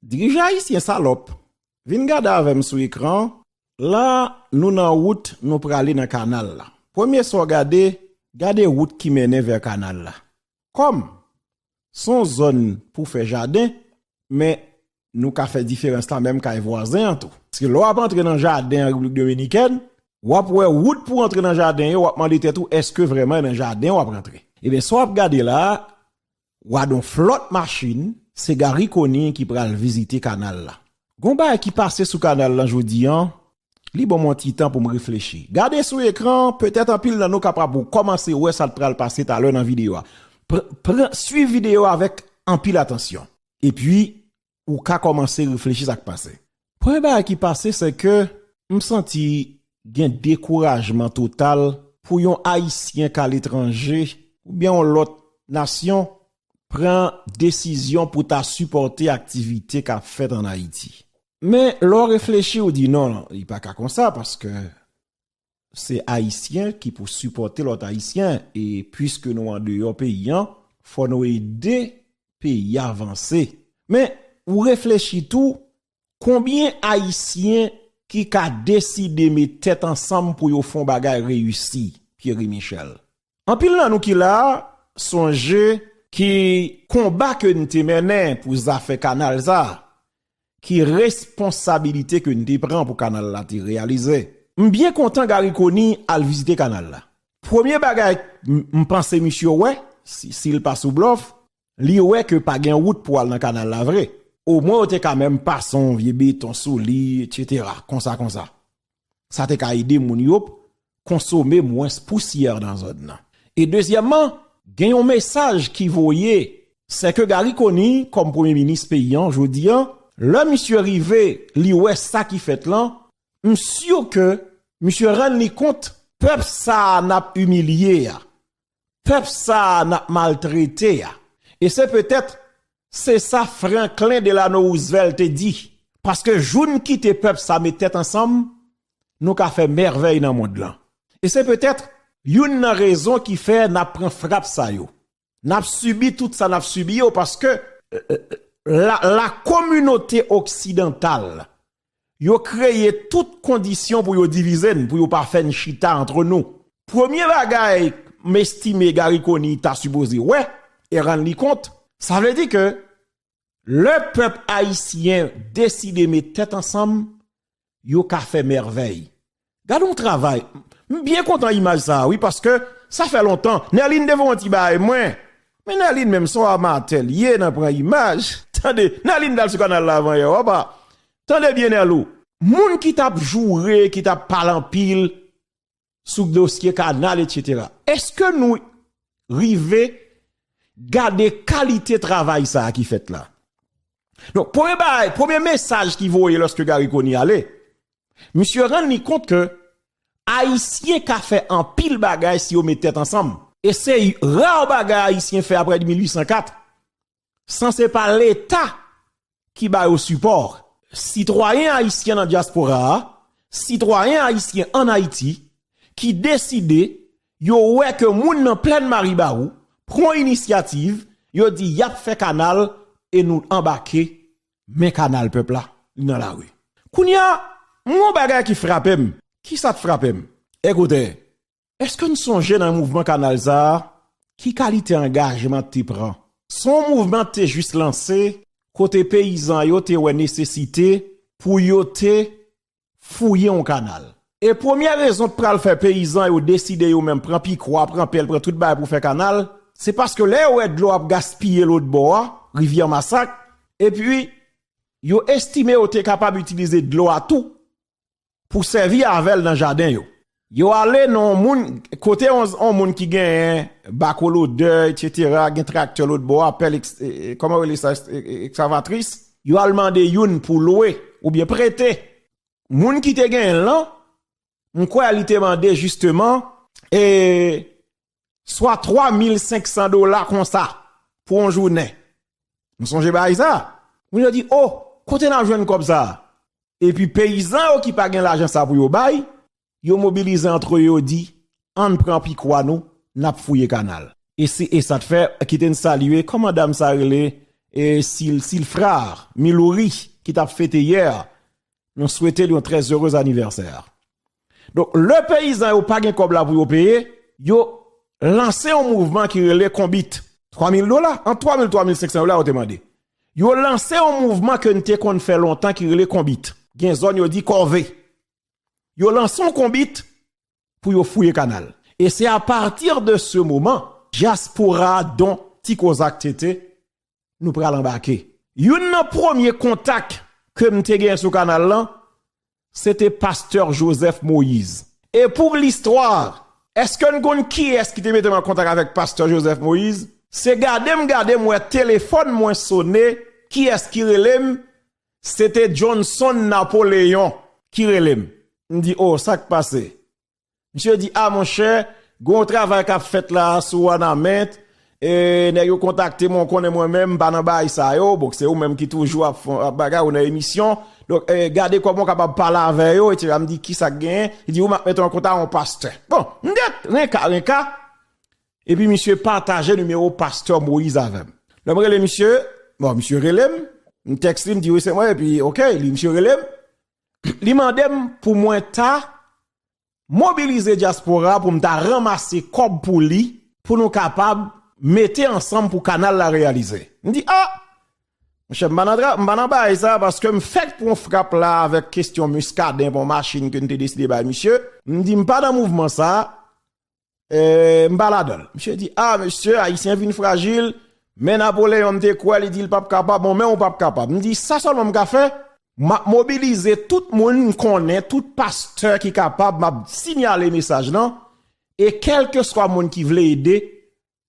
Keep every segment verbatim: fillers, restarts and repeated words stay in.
Dirijè ayisyen salòp, vin gade avè m sou ekran an. La, nou nan wout, nou prale nan kanal la. Premye sa w gade, gade wout ki mennen vè kanal la. Kòm se yon zòn pou fè jaden, men nou ka fè diferans la menm kay vwazen an tou. Paske lè w ap antre nan jaden an Repiblik Dominikèn, w ap wè wout pou antre nan jaden yo, w ap mande tèt ou, èske vrèman nan jaden w ap rantre? Ebyen, sa w ap gade la a, w a don flòt machin, se Garry Conille ki pral vizite kanal la. Gon bagay ki pase sou kanal lan jodi an, li ban m yon ti tan pou m reflechi. Gade sou ekran, petèt anpil nan nou kapab kòmanse wè sa k pral pase talè nan videyo a. Pr- pran, swiv videyo a avèk anpil atansyon. Epi, ou ka kòmanse reflechi sa k pase. Premye bagay ki pase, se ke m santi gen dekourajman total pou yon Ayisyen k aletranje oubyen yon lòt nasyon pran desizyon pou ta sipòte aktivite k ap fèt ann Ayiti. Men, lè w reflechi, ou di non, li pa ka konsa, paske se Ayisyen ki pou sipòte lòt Ayisyen, e piske nou andeyò peyi an, fò nou ede peyi a vanse. Men, ou reflechi tou, konbyen Ayisyen ki ka deside met tèt ansanm pou yo fè yon bagay reyisi, Pierre Michel? Anpil nan nou ki la a sonje ki konba ke n te mennen pou zafè kanal sa a, ki responsabilite ke n te pran pou kanal la te reyalize. M byen kontan Garry Conille al vizite kanal la. Premye bagay m m panse misye wè, si, si l pa sou blòf, li wè ke pa gen wout pou al nan kanal la vre. Omwen yo te ka menm pase yon vye beton sou li, etsetera, konsa, konsa. Sa te ka ede moun yo konsome mwens pousyè nan zòn nan. E dezyèmman, gen yon mesaj ki voye, se ke Garry Conille, kòm premye minis peyi an, jodi an, lè misye rive, li wè sa ki fèt lan, m si ke misye rann li kont pèp sa a n ap imilye a, pèp sa a n ap maltrete a. E se petèt, se sa Franklin Delano Roosevelt te di, paske jou n kite pèp sa met tèt ansanm, nou ka fè mèvèy nan mond lan. E se petèt youn nan rezon ki fè n ap pran frap sa yo. N ap sibi tout sa n ap sibi yo, paske, euh, euh, la, la kominote oksidantal, yo kreye tout kondisyon pou yo divize n, pou yo pa fè n chita antre nou. Premye bagay m estime Garry Conille ta sipoze wè e rann li kont, sa vle di ke lè pèp ayisyen deside met tèt ansanm, yo ka fè mèvèy. Gade yon travay. M byen kontan imaj sa a, wi, paske sa fè lontan. Nerline te voye yon ti bagay mwen. Men Nerline menm se yon amatè l ye nan pran imaj. Tande, Nerline t al sou kanal la avan yè, w ap. Tande byen, Nerlou. Moun ki t ap joure, ki t ap pale anpil sou dosye kanal, etsetera. Èske nou rive gade kalite travay sa a ki fèt la? Donk, premye bagay, premye mesaj ki voye lòske Garry Conille ale, misye rann li kont ke Ayisyen ka fè anpil bagay si yo met tèt ansanm. E se ra bagay Ayisyen fè apre mil uit san kat, san se pa Leta ki ba yo sipò. Sitwayen ayisyen nan dyaspora a, sitwayen ayisyen ann Ayiti, ki deside yo wè ke moun nan Plèn Maribawou pran inisyativ, yo di y ap fè kanal e nou anbake men kanal pèp la, li nan lari. Kounye a, m gon bagay ki frape m. Kisa k frape m? Ekoute, èske n sonje nan mouvman kanal sa a, ki kalite angajman te pran? Se yon mouvman te jis lanse, kote peyizan yo te wè nesesite pou yo te fouye yon kanal. E premye rezon k pral fè peyizan yo deside yo menm pran pikwa, pran pèl, pran tout bagay pou fè kanal, se paske lè yo wè dlo ap gaspiye lòt bò a, Rivyè Masak, epi yo estime yo te kapab itilize dlo a tou pou sèvi avè l nan jaden yo. Yo ale nan yon moun, kote yon, yon moun ki genyen bako lodè, etsetera, gen traktè lòt bò a, pèl eks- e- e- kòman yo rele sa, eks- e- e- ekskavatris, yo al mande youn pou lwe oubyen prete. Moun ki te genyen l lan, m kwè li te mande jisteman, e, swa twa mil senk san dola konsa pou yon jounen. Nou sonje bagay sa? Moun yo di, "O, kote n ap jwenn kòb sa a?" Epi peyizan yo ki pa gen lajan sa pou yo bay, yo mobilize antre yo, yo di, "Ann pran pikwa nou, n ap fouye kanal." E se, e sa t fè, kite n salye, kòman dam sa rele, e Sil, Silfra Milouri ki t ap fete yè. Nou swete li yon trè erez anivèsè. Donk, lè peyizan yo pa gen kòb la pou yo peye, yo lanse yon mouvman ki rele konbit. Twa mil dola, ant twa mil, twa mil senk san dola yo te mande. Yo lanse yon mouvman ke n te konn fè lontan ki rele konbit. Gen zòn yo di kòve. Yo lanse yon konbit pou yo fouye kanal. E se apati de se moman, dyaspora don Ti Kozak Tete, nou pral anbake. Youn nan premye kontak ke m te gen sou kanal lan, se te pastè Joseph Moïse. E pou listwa, èske n konn kiyès ki te mete m an kontak avèk pastè Joseph Moïse? Se gade m gade m wè telefòn mwen sone, kiyès ki rele m? Se te Johnson Napoléon ki rele m. M di, "O, sa k pase?" Misye di, "A, monchè, gen yon travay k ap fèt la sou Wanament. E nèg yo kontakte mwen, w konnen mwen menm, m pa nan bagay sa yo. Bon, se ou menm ki toujou ap fè, ap bagay, ou nan emisyon. Donk, e, gade kòman w kapab pale avè yo, etsetera" M di, "Ki sa k genyen?" Li di, "Wi, m ap mete w an kontak yon pastè." Bon, m di, "Renka, renka." Epi misye pataje nimewo pastè Moïse avè m. Lè m rele misye, bon, misye rele m, m tèks li, m di, "Wi, se mwen." Epi, oke, li, misye rele m. Li mande m pou mwen ta mobilize dyaspora pou m ta ranmase kòb pou li, pou nou kapab mete ansanm pou kanal la reyalize. M di, "A! Monchè, m pa nan tra-, m pa nan bagay sa, paske m fèk pran frap la avèk kesyon Muscadin pou yon machin ke n te deside bay misye." M di, "M pa nan mouvman sa, e, m pa ladan l." Misye di, "A, mesye, Ayisyen vin frajil, men Napoléon m te kwè, li di l p ap kapab, bon, men ou p ap kapab." M di, "Sa sèlman m ka fè, m ap mobilize tout moun m konnen, tout pastè ki kapab, m ap siyale mesaj lan, e kèlkeswa moun ki vle ede,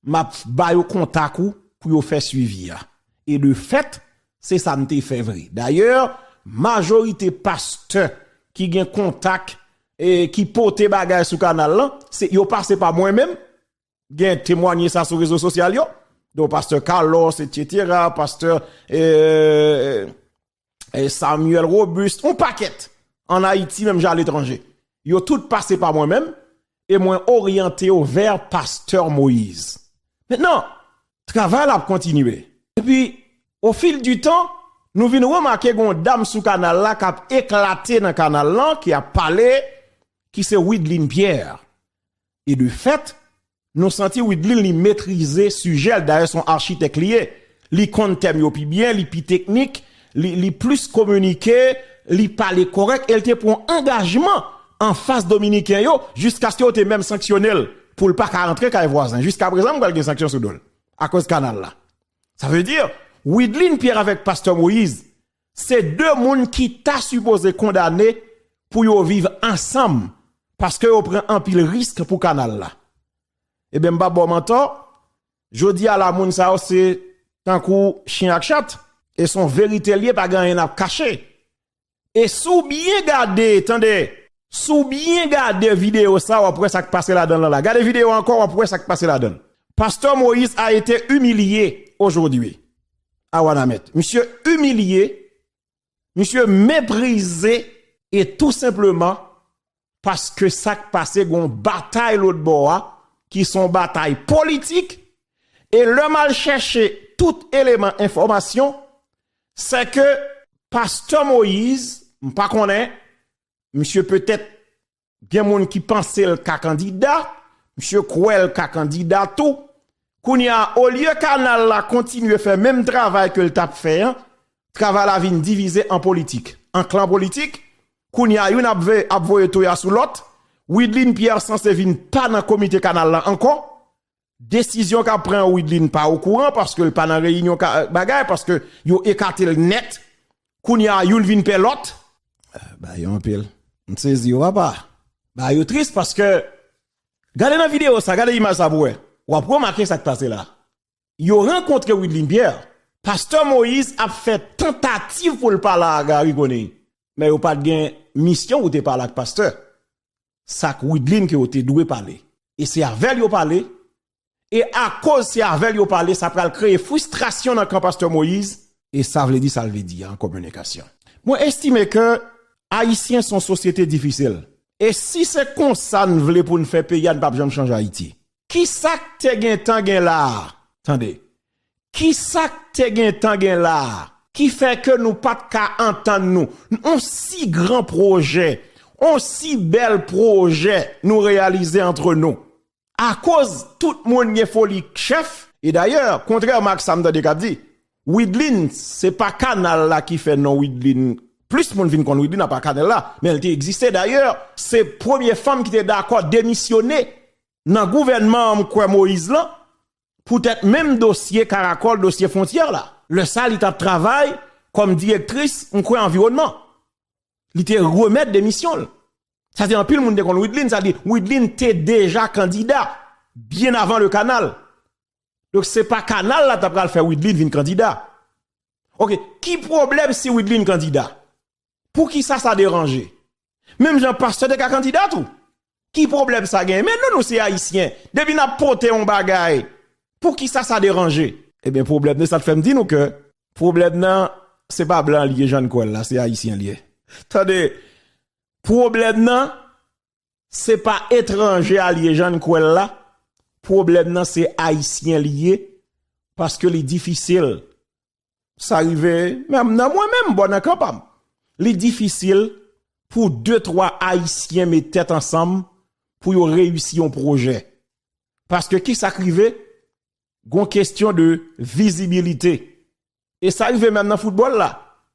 m ap ba yo kontak ou pou yo fè swivi a." E de fèt, se sa m te fè vre. Dayè, majorite pastè ki gen kontak e ki pote bagay sou kanal lan, se, yo pase pa mwen menm. Gen temwanye sa sou rezo sosyal yo. Donk, pastè Carlos, etsetera, pastè, e, e, Samuel Robuste, yon pakèt ann Ayiti, menm jan aletranje. Yo tout pase pa mwen menm, e mwen oryante yo vè pastè Moïse. Mentnan, travay la ap kontinye. Epi, o fil di tan, nou vin remake gen yon dam sou kanal la k ap eklate nan kanal lan, ki ap pale, ki se Wideline Pierre. E de fèt, nou santi Wideline li metrize sijè l, dayè se yon achitèk li ye. Li konn tèm yo pi byen, li pi teknik, li, li plis kominike, li pale kòrèk, e l te pran angajman anfas Dominiken yo, jiskaske yo te menm sanksyone l pou l pa ka rantre kay vwazen. Jiskaprezan, m pral gen sanksyon sou do l, akoz kanal la. Sa vle di, Wideline Pierre avèk pastè Moïse, se de moun ki ta sipoze kondane pou yo viv ansanm, paske yo pran anpil risk pou kanal la. Ebyen, m pa ba w mantò, jodi a la, moun sa yo se tankou chen ak chat, e se yon verite l ye, pa gen anyen n ap kache. E si w byen gade, tande, si w byen gade videyo sa, w ap wè sa k pase ladan l la. Gade videyo ankò, w ap wè sa k pase ladan l. Pasteur Moïse a été humilié aujourd'hui à Wanament. Misye imilye, misye meprize, e tou senpleman paske sa k pase, gon batay lòt bò a, ki se yon batay politik, e lè m al chèche tout eleman enfòmasyon, se ke pastè Moïse, m pa konnen, misye petèt gen moun ki panse l ka kandida, misye kwè l ka kandida tou. Kounye a, olye kanal la kontinye fè menm travay ke l t ap fè an, travay la vin divize an politik, an klan politik. Kounye a, youn ap ve-, ap voye toya sou lòt. Wideline Pierre sanse vin pa nan komite kanal la ankò. Desizyon k ap pran yo, Wideline pa okouran, paske l pa nan reyinyon ka, bagay, paske yo ekate l nèt. Kounye a, youn vin pè lòt. Ba yo anpil. M sezi yo, papa. Ba yo tris paske, gade nan videyo sa, gade imaj sa pou wè. W ap remake sa k pase la. Yo rankontre Wideline Pierre. Pastè Moïse ap fè tantativ pou l pale a Garry Conille. Men yo pa t gen misyon pou te pale ak pastè. Sa k Wideline ke yo te dwe pale. E se avè l yo pale. E akoz se avè l yo pale, sa pral kreye fristrasyon nan kan pastè Moïse. E sa vle di sa l vle di an kominikasyon. Mwen estime ke Ayisyen se yon sosyete difisil. E si se konsa n vle pou n fè peyi a, n p ap janm chanje Ayiti. Kisa k te gentan gen la a? Tande. Kisa k te gentan gen la a ki fè ke nou pa t ka antann nou? On si gran pwojè, on si bèl pwojè nou reyalize antre nou. Akoz tout moun gen foli chèf, e dayè, kontrèman ak sa m tande k ap di, Widlin, se pa kanal la ki fè non Widlin, plis moun vin konn Widlin apa kanal la, men l te egziste. Dayè, se premye fanm ki te dakò demisyone nan gouvènman an, m kwè, Moyiz lan, poutèt menm dosye Karakòl, dosye fwontyè la. Lè sa, li t ap travay kòm direktris, m kwè, anviwònman. Li te remèt demisyon l. Sa di anpil moun te konn Widlin, sa di Widlin te deja kandida byen avan le kanal. Donk, se pa kanal la t ap pral fè Widlin vin kandida. Oke, ki pwoblèm si Widlin kandida? Poukisa sa deranje? Menm jan pastè te ka kandida tou. Ki pwoblèm sa genyen? Men nou, nou se Ayisyen. Depi n ap pote yon bagay, poukisa sa deranje? Ebyen, pwoblèm nan, sa t fè m di nou ke pwoblèm nan, se pa blan li ye, jan n kwè l la, se Ayisyen li ye. Tande, pwoblèm nan, se pa etranje a li ye, jan n kwè l la. Pwoblèm nan, se Ayisyen li ye, paske li difisil. Sa rive menm nan mwen menm, bò nan kan pa m. Li difisil pou de, twa Ayisyen met tèt ansanm pou yo reyisi yon pwojè. Paske kisa k rive? Gon kesyon de vizibilite. E sa rive menm nan foutbòl la.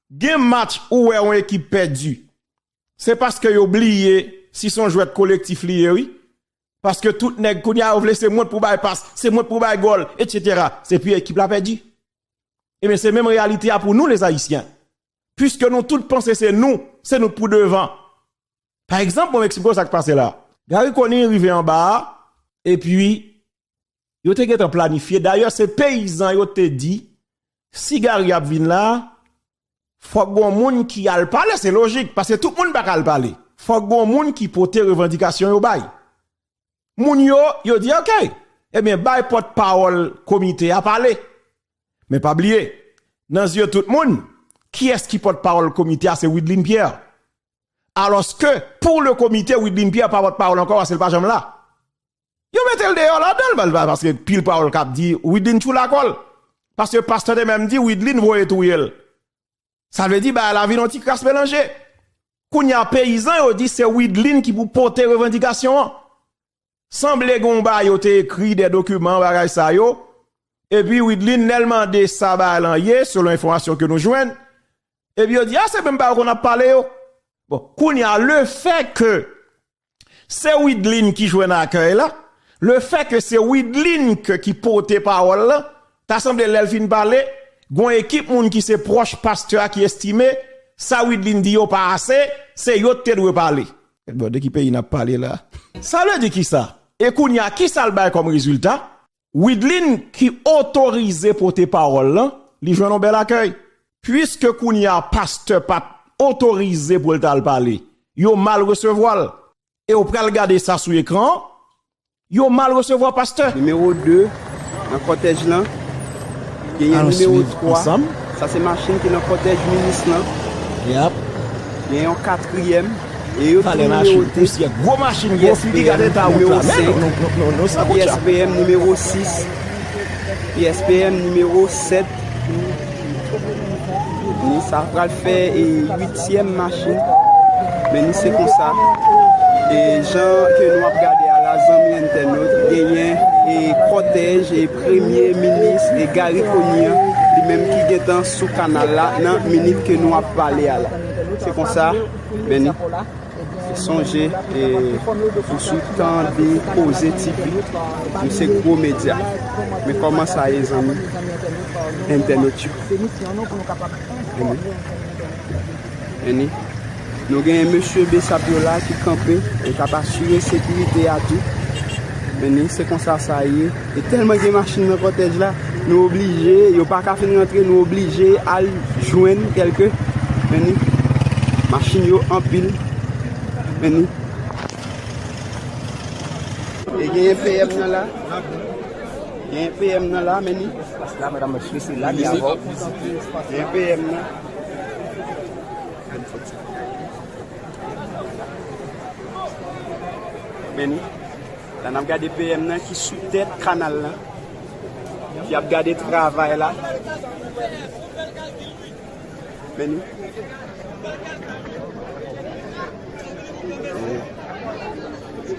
Gen match ou wè yon ekip pèdi. Se paske yo bliye si se yon jwèt kolektif li ye, wi. Paske tout nèg kounye a yo vle se mwen k pou bay pas, se mwen k pou bay gòl, etsetera. Se pi ekip la pèdi. Ebyen, se menm reyalite a pou nou, les Haïtiens. Piske nou tout panse se nou, se nou k pou devan. Pa egzanp, mwen eksplike w sa k pase la. Garry Conille rive anba a, epi yo te gentan planifye. Dayè, se peyizan yo te di, si Garry ap vin la, fòk gon moun ki al pale, se lojik, paske tout moun pa ka al pale. Fòk gon moun ki pote revandikasyon yo bay. Moun yo, yo di, oke, ebyen, bay pòtpawòl komite a pale. Men pa bliye, nan zye tout moun, kiyès ki pòtpawòl komite a? Se Widlin Pierre. Alòske, pou le komite, Widlin Pierre pa pòtpawòl ankò, paske l pa janm la. Yo mete l deyò ladan l, paske pil pawòl k ap di, Widlin tchoul akò l. Paske pastè te menm di, Widlin voye touye l. Sa vle di, bagay la vin yon ti kras melanje. Kounye a, peyizan yo di se Widlin ki pou pote revandikasyon an. Sanble gen yon bagay yo te ekri, de dokiman, bagay sa yo. Epi Widlin, lè l mande sa bagay lan ye, selon enfòmasyon ke nou jwenn, epi yo di, a, se menm bagay yo konn ap pale yo. Bon, kounye a, lefètke se Widlin ki jwenn akèy la, lefètke se Widlin ke, ki pote pawòl la, ta sanble lè l fin pale, gon ekip moun ki se pwòch pastè a ki estime sa Widlin di yo pa ase, se yo k te dwe pale. Bon, de ki peyi n ap pale la? Sa vle di kisa? E kounye a, kisa l bay kòm rezilta? Widlin ki otorize pote pawòl lan, li jwenn yon bèl akèy. Piske kounye a pastè pa t otorize pou l t al pale, yo mal resevwa l. E w pral gade sa sou ekran an, yo mal resevwa pastè. Nimewo de nan kòtèj lan, genyen nimewo twa. Sa se machin ki nan kòtèj minis lan. Yap. Gen yon katriyèm. E yo tou nimewote. Gwo machin, gwo figi, gade eta wout la. Men nou, nou, nou, nou, nou san kout la. I S P M nimewo sis. I S P M nimewo sèt. Ni sa pral fè, e, uityèm machin. Men ni se konsa. E jan ke nou ap gade a la, zanmi entènot, genyen, e, kòtèj, e, premye minis, e, Garry Conille an, li menm ki gentan sou kanal la nan minit ke nou ap pale a la. Se konsa, men ni. Sonje, e, ou sou Tande Koze T V, nou se gwo medya. Men kòman sa ye, zanmi entènot yo? Men ni, nou genyen mesye Besap yo la ki kanpe, e k ap asire sekirite a tou. Men ni, se konsa sa ye. E tèlman gen machin nan kòtèj la, nou oblije, yo pa ka fin rantre, nou oblije al jwenn kèlke, men ni, machin yo anpil, men ni. E genyen P M nan la, genyen P M nan la, men ni. Genyen P M nan. Men ni. La n ap gade P M nan ki sou tèt kanal la. Y ap gade travay la. Men nou.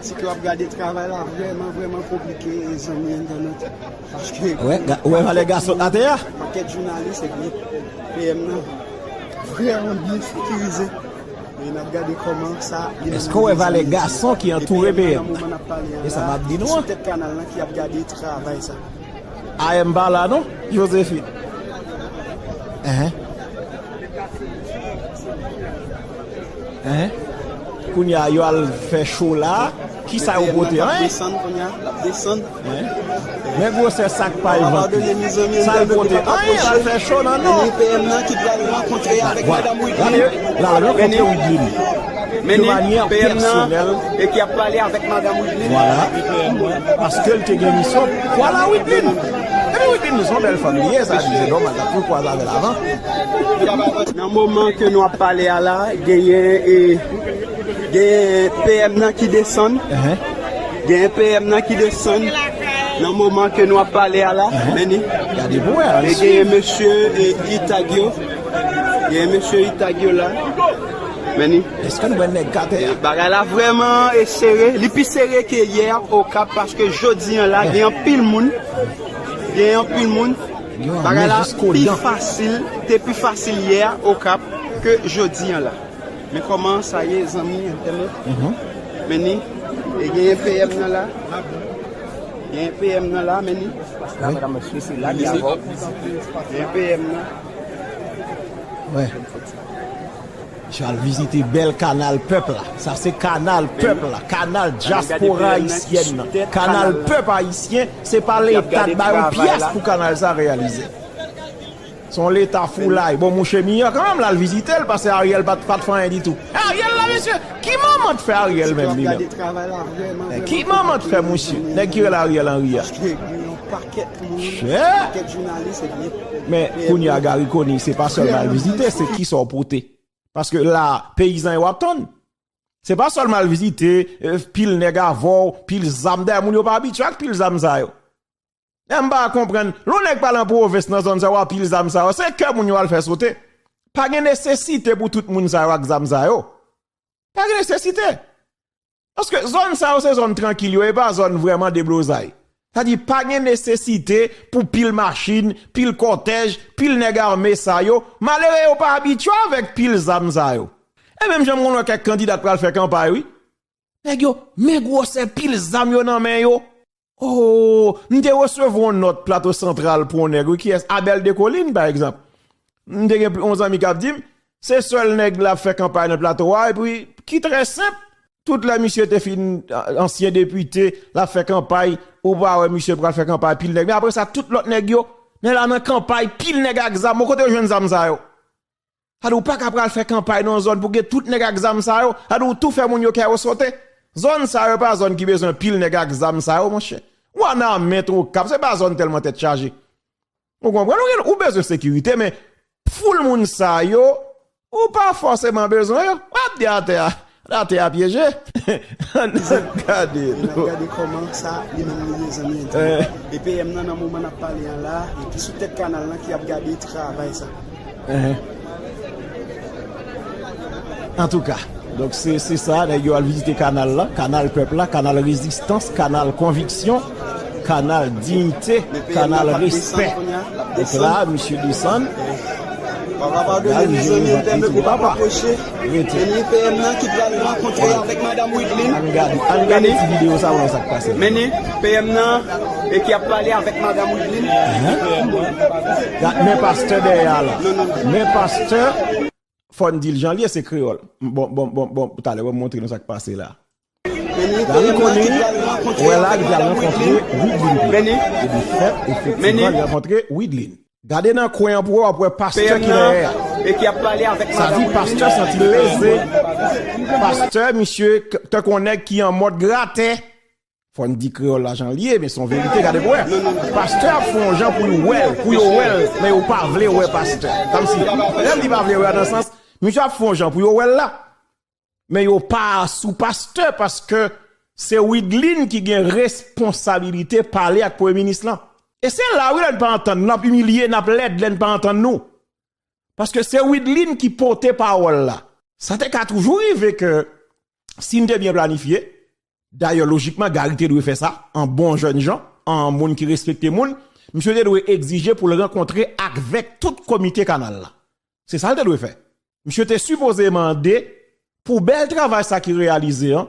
Si ke w ap gade travay la, vrèman, vrèman konplike, zanmi entènot. Paske... Ou wè, ga- ou wè valè gason atè a? Pakèt jounalis epi P M nan vrèman byen sekirize. E n ap gade kòman sa li menm... Èske w wè valè gason ki antoure P M nan? E P M nan, nan moman n ap pale a la, sou tèt kanal lan ki ap gade travay sa. A M pa la non, Josephine. Enhen. Enhen. Kounye a, yo al fè cho la. Kisa yo pote? Anyen. Desann kounye a, l ap desann. Enhen. Men gwosè sak pa l vant. Sa l pote? Anyen, l al fè cho nan non. P M nan ki pral rankontre avèk Madanm Wideline. Vwala. L al rankontre Wideline. Men ni P M nan e ki ap pale avèk Madanm Wideline. Vwala. Paske l te gen misyon. Vwala Wideline. Epi Wideline, se yon bèl fanm li ye, sa di se nòmal, l ap tou kwaze avè l avan. Nan moman ke nou ap pale a la, genyen, e, genyen P M nan ki desann. Enhen. Genyen P M nan ki desann. Nan moman ke nou ap pale a la, enhen, men ni. Gade pou wè, e genyen mesye, e, Itag yo. Genyen mesye Itag yo la. Men ni. Èske nou wè nèg k atè a? E bagay la vrèman e sere. Li pi sere ke yè Okap paske jodi an la, gen anpil moun. Gen anpil moun. Bagay la pi fasil, te pi fasil yè Okap ke jodi an la. Men kòman sa ye, zanmi entènot? Men ni, e genyen P M nan la. Genyen P M nan la, men ni. Wi. Genyen P M nan. Wi. Misye al vizite bèl kanal pèp la. Sa se kanal pèp la, kanal dyaspora ayisyèn nan. Kanal pèp ayisyen, se pa leta k ba yo pyès pou kanal sa reyalize. Se yon leta foulay. Bon, mouche Mian, kanmenm, l al vizite l, paske Ariel pa t, pa t fè anyen ditou. Ariel la, mesye, ki manman t fè Ariel menm, li menm? Ki manman t fè mouche? Nèg ki rele Ariel Henry a. Chè! Men, kounye a, Garry Conille, se pa sèlman al vizite, se kisa w pote. Paske la, peyizan yo ap tann. Se pa sèlman al vizite, e, pil nèg avè w, pil zam. Dayè, moun yo pa abitye ak pil zam sa yo. E m pa konprann. Lè yon nèg pral an pwovens nan zòn sa yo a pil zam sa yo, se kè moun yo al fè sote. Pa gen nesesite pou tout moun sa yo ak zam sa yo. Pa gen nesesite. Paske zòn sa yo se zòn trankil yo, e pa zòn vrèman deblozay. Sa di, pa gen nesesite pou pil machin, pil kòtèj, pil nèg ame sa yo. Malere yo pa abitye avèk pil zam sa yo. E menm jan m konn wè kèk kandida k pral fè kanpay, wi. Nèg yo, men gwosè pil zam yo nan men yo. Oh, m te resevwa yon nòt Plato Santral pou yon nèg, wi, kiyès? Abel Descollines, pa egzanp. M te gen yon zanmi k ap di m, se sèl nèg l ap fè kanpay nan Plato a, epi ki trè senp. Tout lè misye te fin, a, ansyen depite, l ap fè kanpay, ou pa wè misye pral fè kanpay, pil nèg. Men apre sa, tout lòt nèg yo, men la nan kanpay, pil nèg ak zam. Bon, kote yo jwenn zam sa yo? Sa di w pa ka pral fè kanpay nan yon zòn pou gen tout nèg ak zam sa yo. Sa di w tou fè moun yo kè yo sote. Zòn sa yo pa zòn ki bezwen pil nèg ak zam sa yo, monchè. Wanament, Okap, se pa zòn tèlman tèt chaje. Ou konprann? Ou gen, ou bezwen sekirite, men foul moun sa yo, ou pa fòseman bezwen yo. W ap di atè a, atè a pyeje. Ann gade, n ap gade kòman sa li menm li ye, zanmi entènot. E P M nan, nan moman n ap pale an la, e ki sou tèt kanal lan ki ap gade travay sa. Antouka, donk se, se sa, nèg yo al vizite kanal la, kanal pèp la, kanal rezistans, kanal konviksyon, kanal diyite, kanal respè. Donk la, misye desann. Papa, padone m, mezanmi, entènot, papa. Rete. P M nan ki pral rankontre avèk Madanm Wideline. Ann gade, ann gade ti videyo sa pou wè sa k pase. Men ni P M nan e ki ap pale avèk Madanm Wideline. Gad, men pastè dèyè a la. Men pastè, fò n di l jan l ye, se kreyòl. Bon, bon, bon, bon, talè, bon, montre nou sa k pase la. Garry Conille, wè la, li pral rankontre Wideline. Epi fèt, efektivman, li rankontre Wideline. Gade nan kwen an pou wè, w ap wè pastè ki dèyè a. Sa di pastè santi l leze. Pastè, misye, k- tankou yon nèg ki an mòd gratè. Fò n di kreyòl la jan l ye, men se yon verite, gade pou wè. Pastè ap fè yon jan pou yo wè l, pou yo wè l, men yo pa vle wè pastè. Kòmsi, lè m di pa vle wè nan sans, misye ap fè yon jan pou yo wè l la. Men yo pa sou pastè, paske se Wideline ki gen responsabilite pale ak premye minis lan. E se la, wi, lè n pa antann, n ap imilye, n ap lèd lè n pa antann nou. Paske se Widlin ki pote pawòl la. Sa te ka toujou rive ke si n te byen planifye, dayè, lojikman, Gary te dwe fè sa, an bon jèn jan, an moun ki respekte moun, misye te dwe egzije pou l rankontre avèk tout komite kanal la. Se sa l te dwe fè. Misye te sipoze mande, pou bèl travay sa ki reyalize an,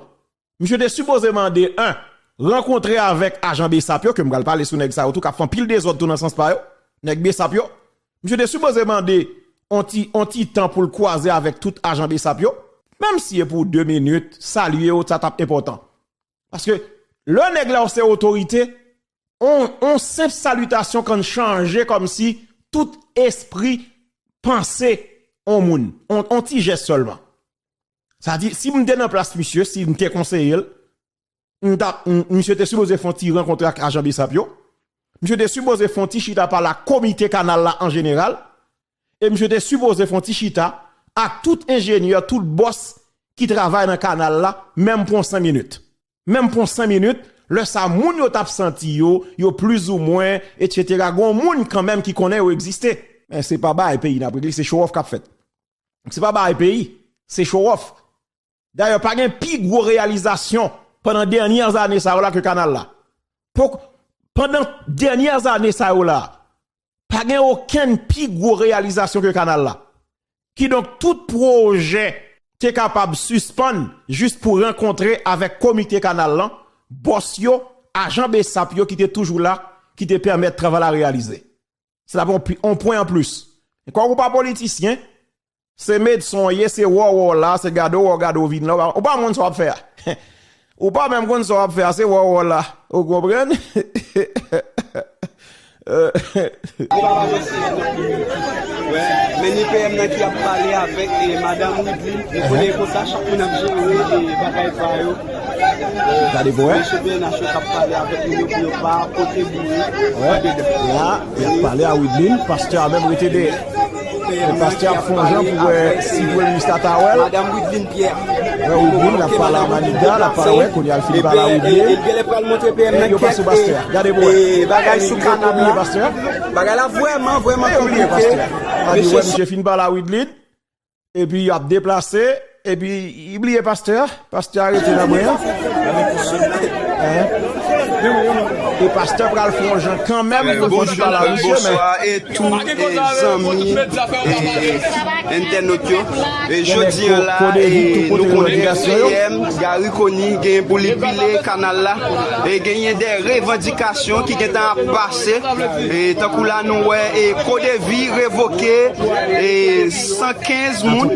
misye te sipoze mande, en, rankontre avèk ajan BSAP yo, ke m pral pale sou nèg sa yo tou, k ap fè anpil dezòd tou nan sans pa yo, nèg BSAP yo. Misye te sipoze mande on ti, on ti tan pou l kwaze avèk tout ajan BSAP yo, menm si e pou de minit, salye yo, sa t ap enpòtan. Paske lè nèg la se otorite, on, on senp salitasyon konn chanje kòmsi tout espri panse on moun, on, on ti jès sèlman. Sa di, si m te nan plas misye, si m te konseye l, m t ap, m, misye te sipoze fè on ti rankontre ak ajan BSAP yo. Misye te sipoze fè on ti chita pale ak komite kanal la an jeneral. E misye te sipoze fè on ti chita ak tout enjenyè, tout bòs ki travay nan kanal la, menm pou on senk minit. Menm pou on senk minit, lè sa moun yo t ap santi yo, yo plizoumwen, etsetera. Gon moun kanmenm ki konnen yo egziste. Men se pa bagay peyi n ap regle, se show off k ap fèt. Se pa bagay peyi, se show off. Dayè, pa gen pi gwo reyalizasyon pandan dènyè zane sa yo la ke kanal la. Pok-, pandan dènyè zane sa yo la, pa gen okenn pi gwo reyalizasyon ke kanal la. Kidonk, tout pwojè te kapab sispann jis pou rankontre avèk komite kanal lan, bòs yo, ajan BSAP yo ki te toujou la, ki te pèmèt travay la reyalize. Se ta pou on pi-, on pwen an plis. Kòm ou pa politisyen, se medsen w ye, se wè w wè w la, se gade w wè w gade w vin la, ou pa, ou pa konn sa w ap fè a. Ou pa menm konn sa w ap fè a, se wè w wè w la. Ou konprann? Wè, men ni P M nan ki ap pale avèk, e, madanm Widlin. Ou konnen konsa, chak moun ap jere, e, bagay pa yo. Gade pou wè. Mesye P N H yo k ap pale avèk moun yo pou yo pa pote boure andedan. La, y ap pale a Widlin, pastè a menm rete dèyè. E pastè ap fè on jan pou wè si premye minis la ta wè l. Madanm Widlin Pierre. Wè Widlin, l ap pale a Manida, l ap pale, wè, kounye a l fin pale a Widlin. E, e, e, genlè pral montre P M nan kèk, e, bagay sou kanal la. Bagay la vrèman, vrèman konplike. Epi wè, misye fin pale a Widlin. Epi y ap deplase, epi y bliye pastè a. Pastè a rete nan bwen an. Hein? E pastè pral fè yon jan kanmenm pou l di pa la misye, men. Bonswa, e tou, e zanmi, e entènòt yo. E jodi a la, e nou konnen P M Gary Conille gen pou li pile kanal la. E genyen de revandikasyon ki gentan ap pase. E tankou la nou wè, e Kodevi revoke, e san kenz moun,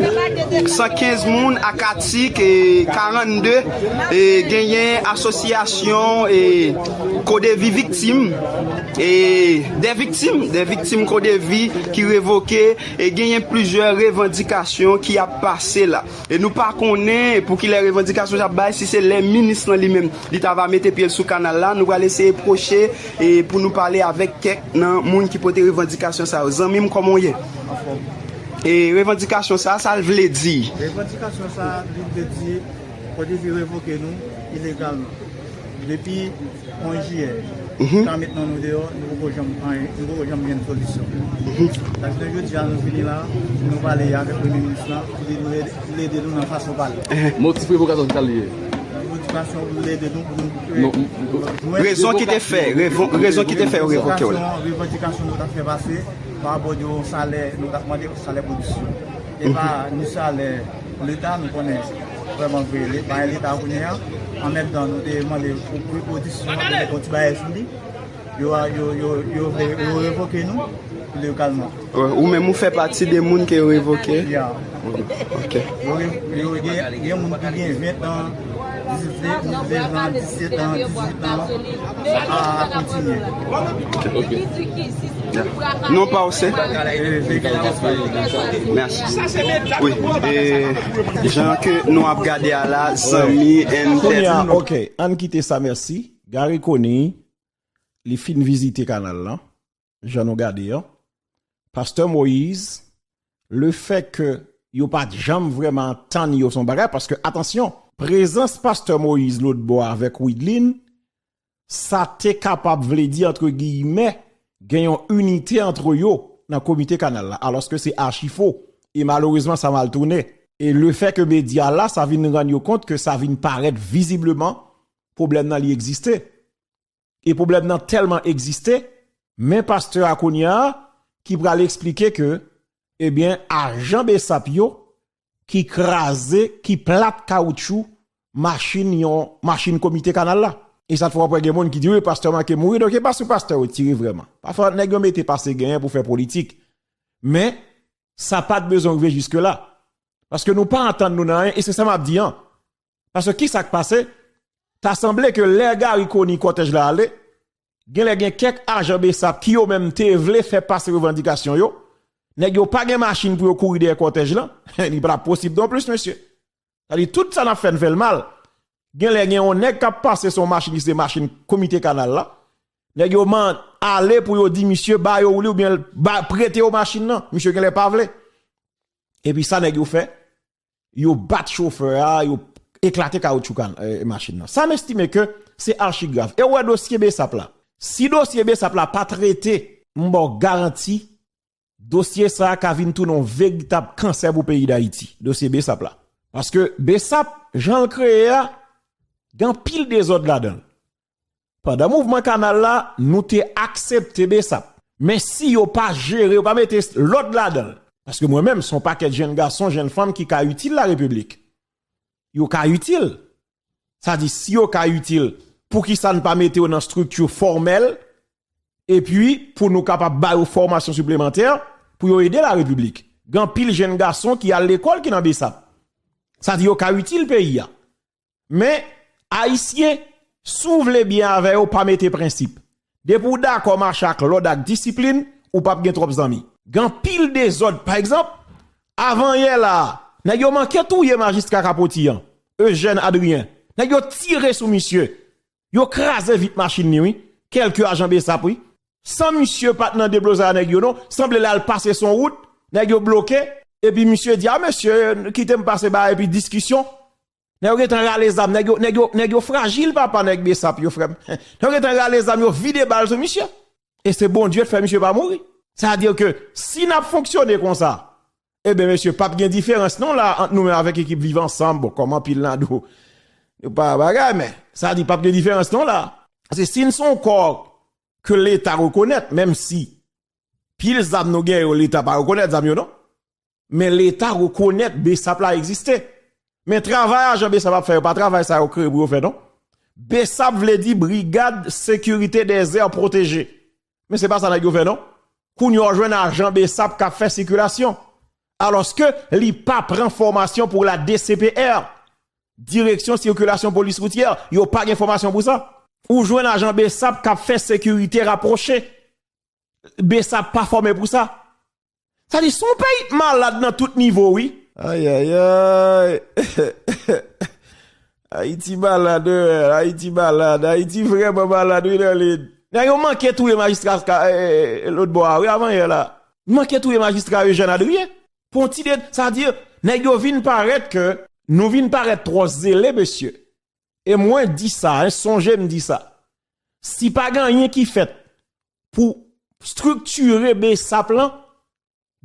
san kenz moun ak atik, e karannde, e genyen asosyasyon, e Kodevi viktim, e de viktim, de viktim Kodevi ki revoke, e genyen plizyè revandikasyon ki ap pase la. E nou pa konnen pou ki lè revandikasyon sa ap bay, si se lè minis lan li menm, li ta va mete pye l sou kanal la, nou pral eseye pwoche, e pou nou pale avèk kèk nan moun ki pote revandikasyon sa yo. Zanmi m, kòman w ye? E revandikasyon sa, sa l vle di? Revandikasyon sa, li vle di, Kodevi revoke nou ilegalman. Depi onz jiyè, jiska mentnan nou deyò, nou poko janm anyen, nou poko janm jwenn solisyon. Sa ki fè jodi a nou vini la, nou pale avèk premye minis lan, pou li nou ede, li ede nou nan fason pa l. Motif revokasyon sa l ye? Revokasyon pou l ede nou, pou nou jwenn. Rezon ki te fè, revo-, rezon ki te fè yo revoke w la? Revandikasyon, revandikasyon nou t ap fè pase, pa rapò de yon salè, nou t ap mande salè pwodiksyon. E pa ni salè leta, nou konnen vrèman vre, le-, bagay leta kounye a, an menm tan nou te mande pou, pou pwodiksyon an, pou mete yon ti bagay sou li. Yo, yo, yo, yo vle, yo revoke nou legalman. Ou menm ou fè pati de moun ke yo revoke? Ya. Ok. Yo re-, yo gen, gen moun ki gen ven tan, diznèf, diznèf an, disèt an, dizuit an, a kontinye. Ok. Ya. Non pa w se? Mèsi. Wi. E jan ke nou ap gade a la, zanmi, entènot. Kounye a, ok, ann kite sa, mèsi. Gary Conille, li fin vizite kanal lan, jan nou gade an. Pastè Moïse, lefètke yo pa t janm vrèman tann yo se yon bagay, paske, atansyon, prezans pastè Moïse lòtbò avèk Widlin, sa te kapab vle di, antre giyimè, gen yon inite ant yo nan komite kanal la, alòske se achi fo. E malerezman, sa mal tounen. E lefè ke medya la, sa vin rann yo kont ke sa vin parèt vizibleman, pwoblèm nan li egziste. E pwoblèm nan tèlman egziste, men pastè a kounye a ki pral eksplike ke, ebyen, ajan besap yo ki kraze, ki plat kawoutchou machin yon, machin komite kanal la. E sa t fè w ap wè gen moun ki di, "Wi, pastè manke mouri," donk e pa sou pastè yo tire vrèman. Pafwa, nèg yo mete pase genyen pou fè politik. Men, sa pa t bezwen rive jiske la. Paske nou pa antann nou nan anyen, e se sa m ap di an. Paske ki sa k pase? Ta sanble ke lè Garry Conille kòtèj la ale, genlè gen kèk ajan besap ki yo menm te vle fè pase revandikasyon yo. Nèg yo pa gen machin pou yo kouri dèyè kòtèj lan. Li pa t ap posib non plis, mesye. Sa di tout sa n ap fè, n fè l mal. Genlè gen yon nèg k ap pase sou yon machin ki se machin komite kanal la. Nèg yo man ale pou yo di misye ba yo li oubyen ba, prete yo machin nan. Misye genlè pa vle. Epi sa nèg yo fè? Yo bat chofè a, yo eklate kawoutchou kan, eh, machin nan. Sa m estime ke se achi grav. E ou wè dosye besap la. Si dosye besap la pa trete, m ba w garanti, dosye sa a ka vin tounen yon veritab kansè pou peyi Dayiti. Dosye besap la. Paske besap, jan l kreye a, gen anpil dezòd ladan l. Pandan mouvman kanal la, nou te aksepte besap. Men si yo pa jere, yo pa mete lòd ladan l. Paske mwen menm, se yon pakèt jenn gason, jenn fanm ki ka itil larepiblik. Yo ka itil. Sa di, si yo ka itil, poukisa n pa mete yo nan estrikti fòmèl, epi pou nou kapab ba yo fòmasyon siplemantè, pou yo ede larepiblik? Gen anpil jenn gason ki al lekòl ki nan besap. Sa di, yo ka itil peyi a. Men, Ayisyen, si w vle byen avè yo, pa mete prensip. Depi w dakò mache ak lòd ak disiplin, ou p ap gen twòp zanmi. Gen anpil dezòd. Pa egzanp, avanyè la a, nèg yo manke touye majistra Kapoti an, Eugène Adrien. Nèg yo tire sou misye. Yo kraze vit machin li, wi. Kèlke ajan besap, wi. San misye pa t nan deblozay a nèg yo, non. Sanble l al pase sou yon wout, nèg yo bloke, epi misye di, "A, mesye, kite m pase ba," epi diskisyon. Nèg yo gentan rale zam, nèg yo, nèg yo, nèg yo frajil, papa, nèg besap yo, frè m. Nèg yo gentan rale zam, yo vide bal sou misye. E se Bondye k fè misye pa mouri. Sa di ke si n ap fonksyone konsa, ebyen, mesye, p ap gen diferans non la ant nou menm avèk ekip Viv Ansanm. Bon, kòm anpil nan nou, nou pa bagay, men sa di p ap gen diferans non la. Paske si n se yon kò ke Leta rekonèt, menm si pil zam nou gen yo, Leta pa rekonèt zam yo non. Men Leta rekonèt besap la egziste. Men travay ajan besap ap fè yo pa travay sa yo kreye pou yo fè non. Besap vle di Brigade Sécurité des Aires Protégées. Men se pa sa nèg yo fè non. Kounye a w jwenn ajan besap k ap fè sikilasyon. Alòske li pa pran fòmasyon pou la D C P R. Direksyon Sikilasyon Polis Woutyè, yo pa gen fòmasyon pou sa. Ou jwenn ajan besap k ap fè sekirite rapwoche. Besap pa fòme pou sa. Sa di, se yon peyi malad nan tout nivo, wi. Ayayay. Ayiti malad, wi, Ayiti malad. Ayiti vrèman malad, wi, Darline. Nèg yo manke touye majistra, eh, eh, lòt bò a, wi, avanyè la. Manke touye majistra Eugène Adrien. Pou yon ti de, sa di, nèg yo vin parèt ke nou vin parèt twò zele, mesye. E mwen di sa, en, sonje m di sa. Si pa gen anyen ki fèt pou estriktire besap lan,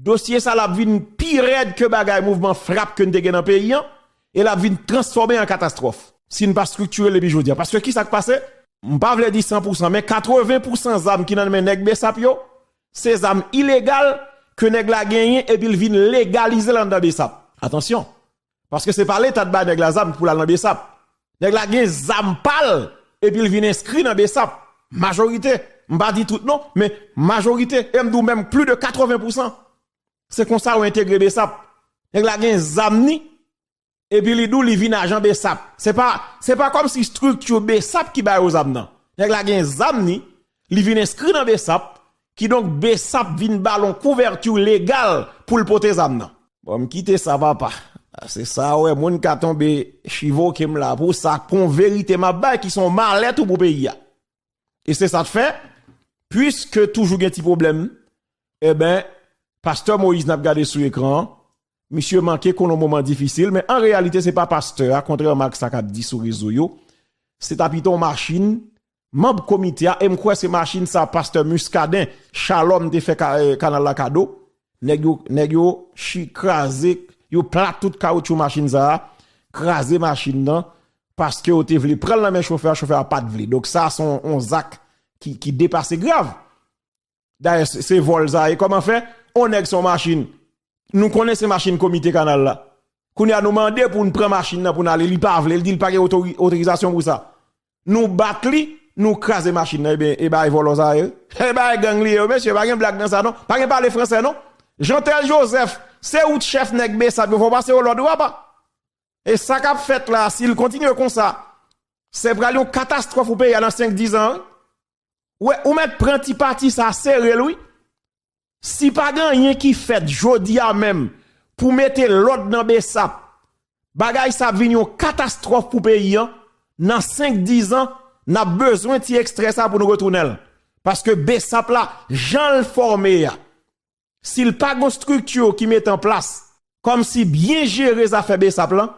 dosye sa l ap vin pi rèd ke bagay mouvman frap ke n te gen nan peyi an, e l ap vin transfòme an katastwòf. Si n pa estriktire l depi jodi a. Paske ki sa k pase? M pa vle di san pou san, men katreven pou san zam ki nan men nèg besap yo, se zam ilegal ke nèg la genyen epi l vin legalize l anndan besap. Atansyon! Paske se pa Leta t bay nèg la zam pou l al nan besap. Nèg la gen zam pa l, epi l vin enskri nan besap. Majorite. M pa di tout non, men majorite. E m di w menm plis de katreven pou san. Se konsa yo entegre besap. Nèg la gen zam ni, epi li di w li vin ajan besap. Se pa, se pa kòmsi estrikti besap ki ba yo zam nan. Nèg la gen zam ni, li vin enskri nan besap, kidonk besap vin ba l yon kouvèti legal pou l pote zam nan. Bon, m kite sa, papa. Se sa, wè, moun ka tonbe chivoke m la pou sa, pou yon verite m ap bay ki se yon malè tou pou peyi a. E se sa k fè, piske toujou gen ti pwoblèm, eben, pastè Moïse n ap gade sou ekran an, misye manke konn yon moman difisil, men an reyalite, se pa pastè a, kontrèman ak sa k ap di sou rezo yo, se ta pito yon machin manm komite a, e m kwè se machin sa pastè Muscadin Shalom te fè ka, eh, kanal la kado. Nèg yo, nèg yo chi kraze, yo plat tout kawotchou machin sa a, kraze machin nan, paske yo te vle pran l nan men chofè a, chofè a pa t vle. Donk sa se yon, yon zak ki, ki depase grav. Dayè, se, se vòl sa ye. Kòman fè? On nèg se yon machin. Nou konnen se machin komite kanal la. Kounye a nou mande pou n pran machin nan pou n ale, li pa vle, li di li pa gen otori-, otorizasyon pou sa. Nou bat li, nou kraze machin nan, ebyen, e bay vòlò sa ye. E bay gang li ye, mesye, pa gen blag nan sa non. Pa gen pale fransè non. Jeantel Joseph, se ou t chèf nèg Besap yo, fò w pase yo lòd wi papa. E sa k ap fèt la, si l kontinye konsa, se pral yon katastwòf pou peyi a nan senk, diz an wi. Ou mèt pran ti pati sa sere l wi. Si pa gen anyen ki fèt jodi a menm pou mete lòd nan Besap, bagay sa ap vin yon katastwòf pou peyi an. Nan senk, diz an, n ap bezwen ti ekstrè sa pou nou retounen l. Paske Besap la, jan l fòme a, si l pa gen yon estrikti ki mete an plas, kòmsi byen jere zafè Besap lan,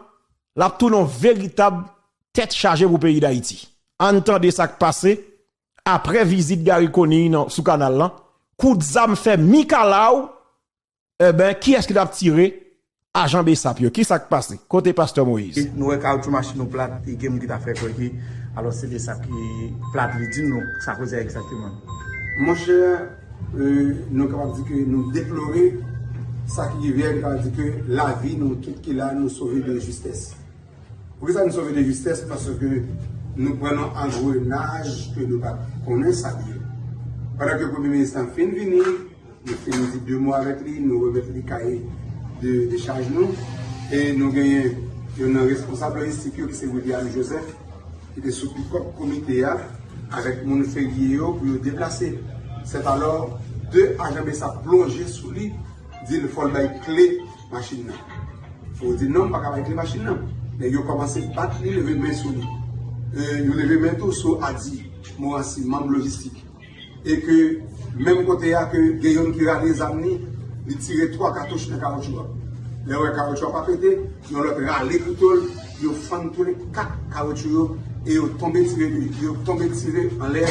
l ap tounen yon veritab tèt chaje pou peyi Dayiti. Ann tande sa k pase apre vizit Garry Conille nan, sou kanal lan. Kout zam fè mikalaw, enben, kiyès ki t ap tire ajan Besap yo? Ki sa k pase? Kote pastè Moyiz? Nou wè kawotchou machin nou plat, e gen moun ki ta fè kwè ke, alò, se Besap ki plat li. Di nou sa koze a egzakteman. Monchè, euh, nou kapab di ke nou deplore sa ki rive a, nou kapab di ke lavi nou tout ki la, nou sove de justès. Poukisa nou sove de justès? Paske nou pran nan angrenaj ke nou pa t konnen sa l ye. Pandan ke premye minis lan fin vini, nou fin di de mo avèk li, nou remèt li kaye de dechaj nou. E nou genyen youn nan responsab lojistik yo, ki se William Joseph, ki te sou pikòp komite a, avèk moun ferye yo pou yo deplase. Sèt alò, de ajan Besap plonje sou li, di l fò l bay kle machin nan. Fò w di non, m pa ka bay kle machin nan. Nèg yo kòmanse bat li, leve men sou li. E, yo leve men tou sou Adi Morancy, manm lojistik. E ke menm kote a ke gen youn ki rale zam li, li tire twa katouch nan kawotchou a. Lè w wè kawotchou a pa pete, yon lòt rale kouto l, yo fann toule kat kawotchou yo, e yo tonbe tire, yo tonbe tire anlè.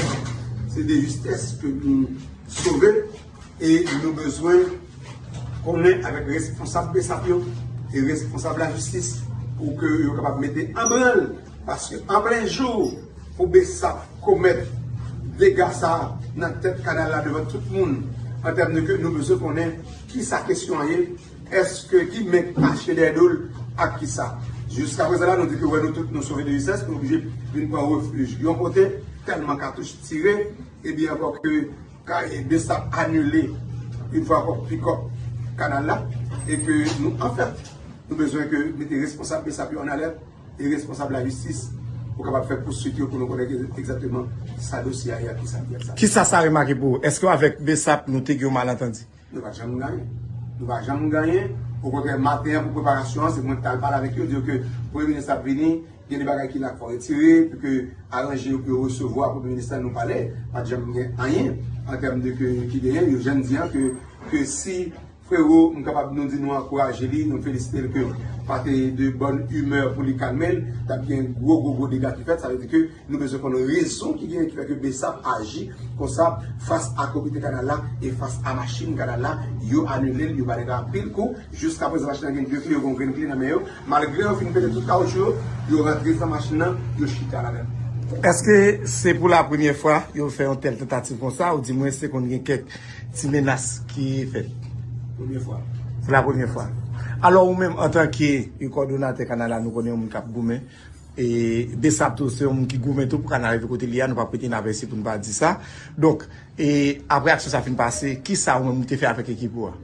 Se de justès ke nou sove, e nou bezwen konnen avèk responsab Besap yo e responsab lajistis pou ke yo kapab mete an branl, paske an plen jou pou Besap komèt dega sa nan tèt kanal la devan tout moun, an tèm de ke nou bezwen konnen kisa kesyon an ye, èske ki men k kache dèyè do l ak kisa. Jiska prezan la, nou di ke wè nou tout nou sove de justès, nou oblije vin pran refij yon kote, tèlman katouch tire, ebyen ankò ke Ka, e, Besap anile, yon fwa ankò, pikòp kanal la, e ke nou, anfèt, nou bezwen ke mete responsab Besap yo an alèt e responsab lajistis pou kapab fè pouswit yo pou nou konnen egzakteman sa dosye a ye ak kisa l ye ak sa. Kisa sa remake pou ou? Èske avèk Besap nou te gen yon malantandi? Nou pa t janm gen anyen. Nou pa t janm gen anyen. Okontrè, maten an, pou preparasyon an, se mwen ki t al pale avèk yo, di yo ke premye minis ap vini, gen de bagay ki la k fò retire, pou ke aranje yo pou yo resevwa premye minis la, nou pale, pa t janm gen anyen an tèm de ke, ki genyen, yo jwenn di an ke, ke si frewo, m kapab nou di nou ankouraje li, nou felisite l ke pa te de bòn imè pou li kalme l, t ap gen gwo, gwo, gwo dega ki fèt, sa vle di ke nou bezwen konn rezon ki genyen ki fè ke Besap aji konsa fas a komite kanal la e fas a machin kanal la, yo anile l, yo ba nèg la anpil kou. Jiska prezan, machin nan gen de kle, yo gen yon grenn kle nan men yo. Malgre yo fin pete tout kawotchou yo, yo rantre nan machin nan, yo chita ladan l. Èske se pou la premyè fwa yo fè yon tèl tantativ konsa, oudimwen se konn gen kèk ti menas ki fèt? Premyè fwa. Se la premyè fwa. Alò, ou menm, antanke kòdonatè kanal la, nou konnen yon moun k ap goumen, e Besap tou, se yon moun ki goumen tou pou kanal la rive kote li a, nou p ap rete inavèsi pou n pa di sa. Donk, e apre aksyon sa fin pase, kisa ou menm ou te fè avèk ekip ou a?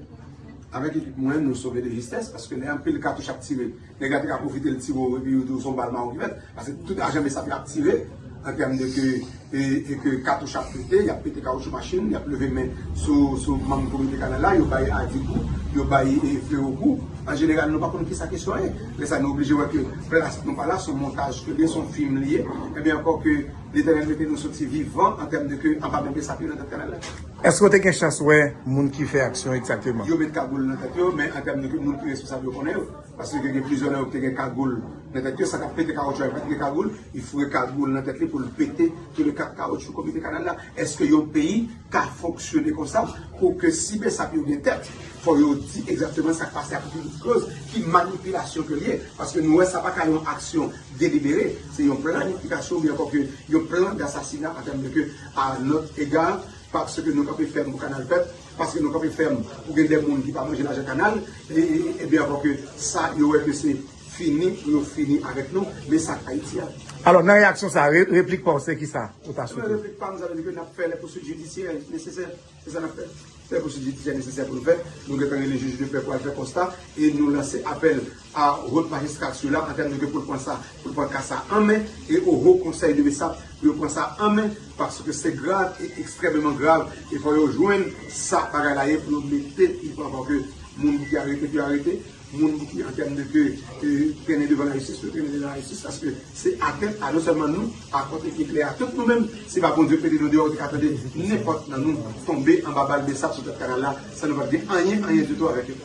Avèk ekip mwen, nou sove de justès, paske lè anpil katouch ap tire, nèg la te ka pwofite l tire w, epi yo di w se yon bal mawon ki fèt, paske tout ajan Besap yo ap tire, an tèm de ke, e, e ke katouch ap pete, y ap pete kawotchou machin, y ap leve men sou, sou manm komite kanal la, yo bay Adi kou, yo bay, e, frewo kou. An jeneral, nou pa konn kisa kesyon an ye. Lè sa, nou oblije wè ke plas nou pa la, se yon montaj ke li ye, se yon fim li ye. Ebyen, ankò ke Letènèl mete nou soti vivan an tèm de ke anba men Besap yo nan tèt kanal la. Èske w te gen chans wè moun ki fè aksyon egzakteman? Yo met kagoul nan tèt yo, men an tèm de ke moun ki responsab yo konnen yo. Paske gen plizyè nan yo ki te gen kagoul nan tèt yo, sa k ap pete kawotchou a, li pa t gen kagoul, li foure kagoul nan tèt li pou l pete tou le kat kawotchou komite kanal la. Èske yon peyi ka fonksyone konsa pou ke si BSAP yo gen tèt, fò yo di egzakteman sa k pase ak Willy Claus, ki manipilasyon ke l ye, paske nou wè sa pa ka yon aksyon delibere, se yon planifikasyon oubyen ankò ke yon plan dasasina an tèm de ke a nòt ega, paske nou kanpe fèm pou kanal fèt, paske nou kanpe fèm pou gen de moun ki pa manje lajan kanal, e, e, ebyen ankò ke sa, yo wè ke se fini pou yo fini avèk nou, men sa k Ayiti a. Alò, nan reyaksyon sa, re- replik pa w se kisa ou ta swete? Replik pa m, sa vle di ke n ap fè lè pousuit jidisyè nesesè. Se sa n ap fè. Fè pousuit jidisyè nesesè pou nou fè. Nou gentan rele jij de pè pou al fè konsta e nou lanse apèl a wot majistratura an tèm de ke pou l pran sa, pou l pran ka sa an men e o Haut Conseil de BSAP pou yo pran sa an men paske se grav e ekstrèmeman grav e fò yo jwenn sa bagay la ye pou yo mete li pou ankò ke moun ki arete, ki arete, moun ki an tèm de ke e, trennen devan lajistis, yo trennen devan lajistis, paske se atent a non sèlman nou, a kòt eklè a tout nou menm, si pa Bondye pete nou deyò, ou te ka tande nenpòt nan nou tonbe anba bal BSAP sou tèt kanal la, san nou pa t gen anyen, anyen ditou avèk yo.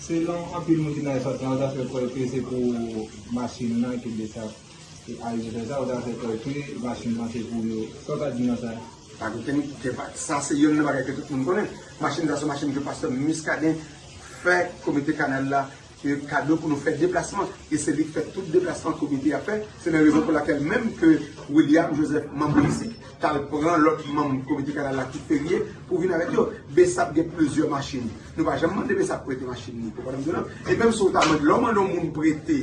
Selon anpil moun ki nan espas lan, yo ta fè kwè ke se pou machin nan ke BSAP te arive fè sa, yo ta fè kwè ke machin nan se pou yo. Sa w ta di nan sa? Pa gen okenn, gen pa, sa se yonn nan bagay ke tout moun konnen. Machin sa se yon machin ke pastè Muscadin fè komite kanal la e, kado pou nou fè deplasman. E se li k fè tout deplasman komite a fè. Se nan rezon pou lakèl menm ke William Joseph, manm Olisik, t al pran lòt manm komite kanal la ki ferye pou vin avèk yo. BSAP gen plizyè machin. Nou pa janm mande BSAP prete machin li. Ou konprann m di w la? E menm si w ta mande, lè w mande yon moun prete,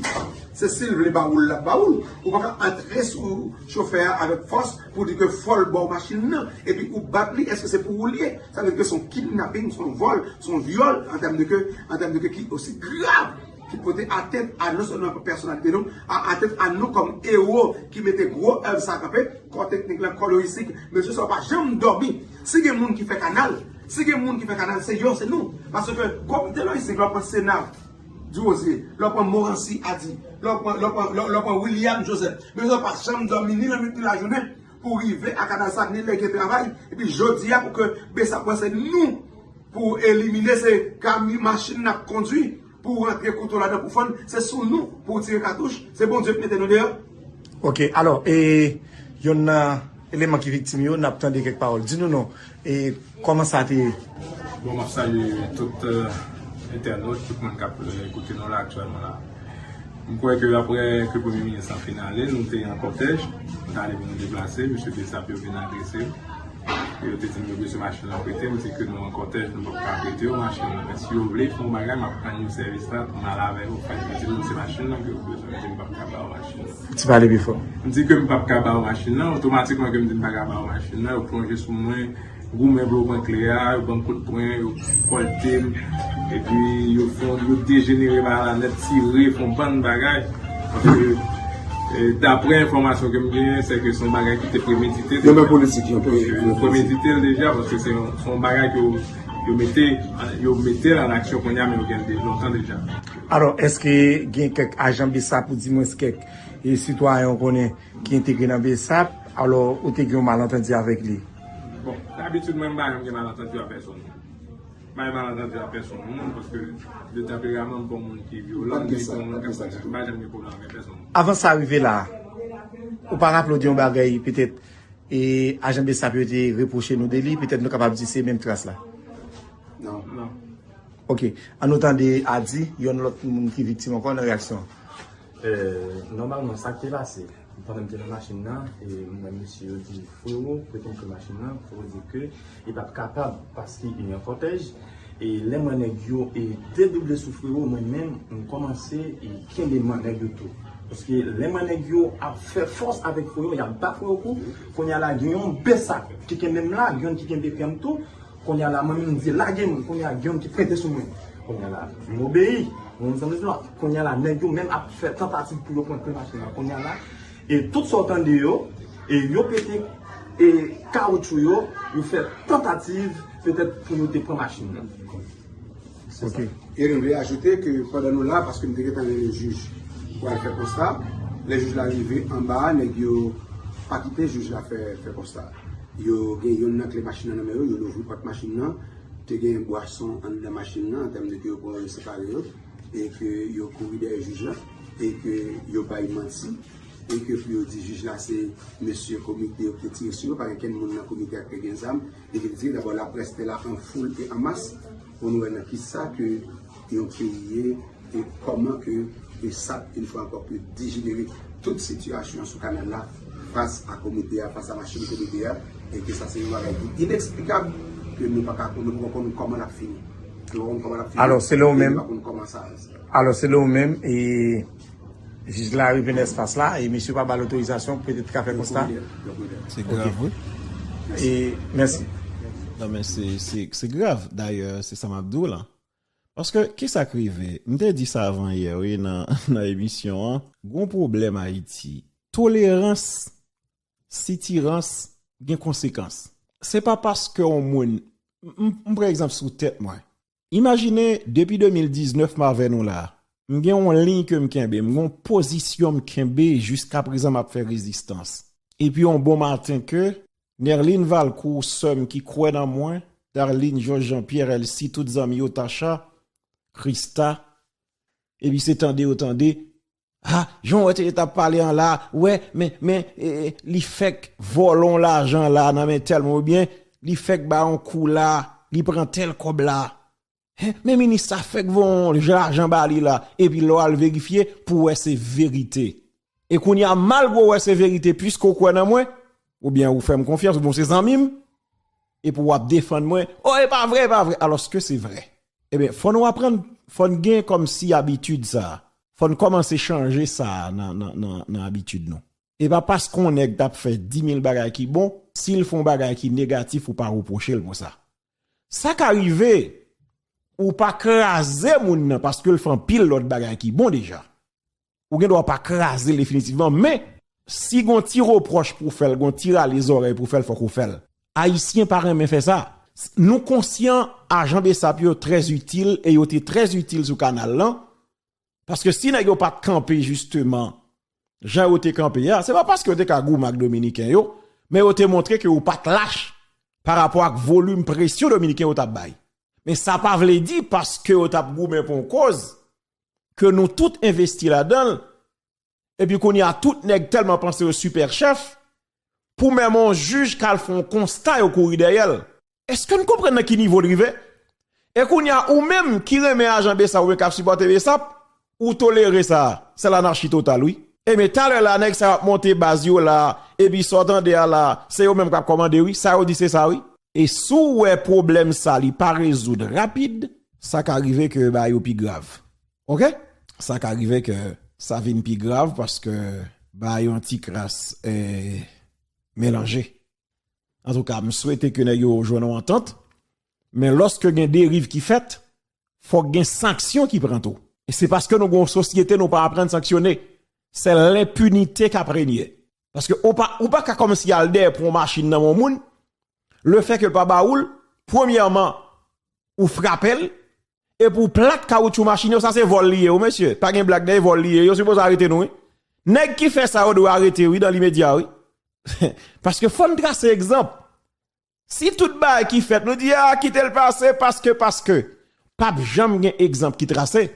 se si l vle ba ou l, l ap ba ou l. Ou pa ka antre sou chofè a avèk fòs pou di ke fò l ba w machin nan. Epi ou bat li, èske se pou ou l ye? Sa vle di ke se yon kidnaping, se yon vòl, se yon vyòl, an tèm de ke, an tèm de ke ki osi grav, ki pote atent a non sèlman pèsonalite nou, a atent a nou kòm ewo ki mete gwo èv sa kanpe, kò teknik la, kò lojistik, mesye sa yo pa janm dòmi. Si gen moun ki fè kanal, si gen moun ki fè kanal, se yo, se nou. Paske komite lojistik, lè w pran Senav, Durosier, lè w pran Morancy Ady, lè w pran, lè w pran, lè w, lè w pran William Joseph, mesye sa yo pa janm dòmi ni lannwit ni lajounen pou rive a kanal sa, ni lè gen travay. Epi jodi a, pou ke BSAP wè se nou pou elimine, se kami machin n ap kondwi pou rantre kouto ladan pou fann, se sou nou pou tire katouch, se Bondye k mete nou deyò. Ok, alò, e, yonn nan eleman ki viktim yo, n ap tande kèk pawòl. Di nou non, e, kòman sa te ye? Bon, m ap salye tout, euh, entènòt, tout moun k ap, euh, koute nou la aktyèlman la. M kwè ke aprè ke Premye Minis lan fin ale, nou te an kòtèj, nou t ale pou nou deplase, mesye BSAP yo vin adrese m. Yo te di m yo bezwen machin nan prete, m di ke nou an kòtèj, nou p ap ka prete yo machin nan. Men si yo vle fè yon bagay, m ap rann yo sèvis la, m al avè yo, fè yo di m se machin nan ke yo bezwen, m di m p ap ka ba yo machin nan. Ti pale pi fò. M di ke m p ap ka ba yo machin nan, otomatikman ke m di m pa ka ba yo machin nan, yo plonje sou mwen, goumen pou yo pran kle a, yo ban m kout pwen, yo fòlte m, epi yo fè, yo dejenere bagay la nèt, tire, fè yon bann bagay. Paske, e, daprè enfòmasyon ke m genyen, se ke se yon bagay ki te premedite deja. Yo men politik, yo premedite l deja, paske se yon, se yon bagay ke yo, yo mete, yo mete l an aksyon kounye a, men yo gen l de lontan deja. Alò, èske gen kèk ajan BSAP, oudimwens kèk, e, sitwayen w konnen ki entegre nan BSAP, alò, ou te gen yon malantandi avèk li? Bon, dabitid, mwen, m pa janm gen malantandi ak pèsonn. M pa gen malantandi ak pèsonn moun, paske de tanperaman, m pa yon moun ki vyolan, m pa yon moun k ap fè sa, m pa janm gen pwoblèm avèk pèsonn moun. Avan sa rive la, ou pa raple w de yon bagay, petèt, e ajan BSAP yo te repwoche nou de li, petèt nou kapab di se menm tras la? Non. Non. Ok. An nou tande Ady, yon lòt moun ki viktim ankò nan reyaksyon. Euh, nòmalman, sa k te pase, pandan m te nan machin nan, e m wè mesye yo di Frero prete m kle machin nan, Frero di ke li p ap kapab paske li an kòtèj. E lè m wè nèg yo e dedouble sou Frero, mwen menm, m kòmanse e kenbe men nèg yo tou. Paske lè m wè nèg yo ap fè fòs avèk Frero, y ap bat Frero kou, kounye a la, gen yon BSAP ki kenbe m la, gen yon ki kenbe pye m tou. Kounye a la, mwen menm, m di lage m, kounye a, gen yon ki prete sou mwen. Kounye a la, m obeyi, mwen menm, sa m di la, kounye a la, nèg yo menm ap fè tantativ pou yo pran kle machin nan. Kounye a la, e tout sa w tande yo, e yo pete, e kawotchou yo, yo fè tantativ, petèt, pou yo te pran machin nan. Se sa. Ok. E nou vle ajoute ke pandan nou la, paske m te gentan rele jij pou al fè konsta, lè jij la rive anba a, nèg yo pa kite jij la fè, fè konsta. Yo gen yonn nan kle machin nan nan men yo, yo louvri pòt machin nan, te gen bwason anndan machin nan, an tèm de ke yo pran yo separe yo. e ke yo kouri dèyè jij la, e ke yo bay manti, e ke pou yo di jij la se mesye komite yo ki te tire sou yo, pa gen kenn moun nan komite a ki te gen zam, e ke li te tire. Dabò, laprès te la an foul e an mas pou nou wè nan kisa ke yon peyi ye, e kòman ke BSAP, yon fwa ankò, pe dejenere tout sitiyasyon sou kanal la fas a komite a, fas a machin komite a, e ke sa se yon bagay ki ineksplikab, ke nou pa ka, nou pa konn kòman l ap fini. Nou pa konn kòman l ap fini, Alò, selon ou e menm, nou pa konn kòman sa. Alò, selon ou menm, e jij la rive nan espas la, e misye pa ba l otorizasyon, petèt ka fè konsta. Yo kouri dèyè, yo kouri dèyè. Se grav, wi. E mèsi. Non, men se, se, se grav. Dayè, se sa m ap di w la. Paske, kisa k rive? M te di sa avan yè, wi, nan, nan emisyon an. Gon pwoblèm Ayiti. Tolerans, sitirans, gen konsekans. Se pa paske yon moun, m, m, m pran egzanp sou tèt mwen. Imajine, depi de mil diznèf, m avè nou la. M gen yon liy ke m kenbe, m gen yon pozisyon m kenbe, jiska prezan m ap fè rezistans. Epi yon bon maten ke, Nerline Valcourt, sè m ki kwè nan mwen, Darline, Georges Jean-Pierre, Elsie, tout zanmi yo, Tacha, Christa, epi se tande yo tande, a, jan w wè te t ap pale an la, wè, men, men, e, e, li fèk vòlè yon lajan la nan men tèl moun, oubyen li fèk ba yon kou la, li pran tèl kòb la. Hen, men minis sa fèk voye yon lajan ba li la, epi lè w al verifye, pou w wè se verite. E kounye a, malgre w wè se verite, piske w kwè nan mwen, oubyen ou fè m konfyans, oubyen w se zanmi m, epi w ap defann mwen, o, e pa vre, e pa vre, alòske se vre. Ebyen, fò nou aprann, fò n gen kòmsi abitid sa a. Fò n kòmanse chanje sa a nan, nan, nan, nan abitid nou. E pa paske yon nèg t ap fè dimil bagay ki bon, si l fè yon bagay ki negatif, ou pa repwoche l pou sa. Sa ka rive, ou pa kraze moun nan paske l fè anpil lòt bagay ki bon deja. Ou gen dwa pa kraze l definitivman, men si gon ti repwòch pou w fè l, gon ti rale zòrèy pou w fè l, fòk ou fè l. Ayisyen pa renmen fè sa. Nou konsyan ajan BSAP yo trè itil e yo te trè itil sou kanal lan. Paske si nèg yo pa t kanpe jisteman jan yo te kanpe a, se pa paske yo te ka goumen ak Dominiken yo, men yo te montre ke yo pa t lach pa rapò ak volim presyon Dominiken yo t ap bay. Men sa pa vle di paske yo t ap goumen pou yon koz ke nou tout envesti ladan l, epi kounye a tout nèg tèlman panse yo sipè chèf, pou menm yon jij k al fè yon konsta yo kouri dèyè l. Èske n konprann nan ki nivo n rive? E kounye a ou menm ki renmen ajan BSAP oubyen k ap sipòte BSAP, ou tolere sa a, se lanachi total wi. Ebyen talè la nèg sa yo ap monte baz yo la, epi sa w tande a la, se yo menm k ap kòmande wi, sa yo di se sa wi. E si w wè pwoblèm sa li pa rezoud rapid, sa ka rive ke bagay yo pi grav. Oke? Sa ka rive ke sa vin pi grav paske bagay yo yon ti kras eh, melanje. Antouka, m swete ke nèg yo jwenn yon antant, men lòske gen deriv ki fèt, fòk gen sanksyon ki pran tou. E se paske nou gen yon sosyete nou pa aprann sanksyone. Se lenpinite k ap renye. Paske ou pa, ou pa ka kòmsi al dèyè pran yon machin nan men yon moun, lefètke l pa ba ou l, premyèman, ou frape l, epi w plat kawoutchou machin yo, sa se vòl li ye wi mesye. Pa gen blag nan e vòl li ye, yo sipoze arete nou wi. Nèg ki fè sa yo dwe arete wi dan limedya wi. Paske fò n trase egzanp. Si tout bagay ki fèt nou di a kite l pase paske paske, p ap janm gen egzanp ki trase.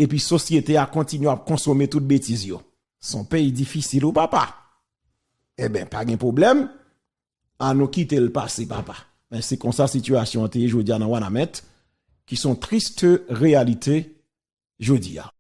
Epi sosyete a kontinye ap konsome tout betiz yo. Se yon peyi difisil wi papa. Ebyen pa gen pwoblèm. An nou kite l pase papa. Men se konsa sitiyasyon an te ye jodi a nan Wanament, ki se yon tris reyalite jodi a.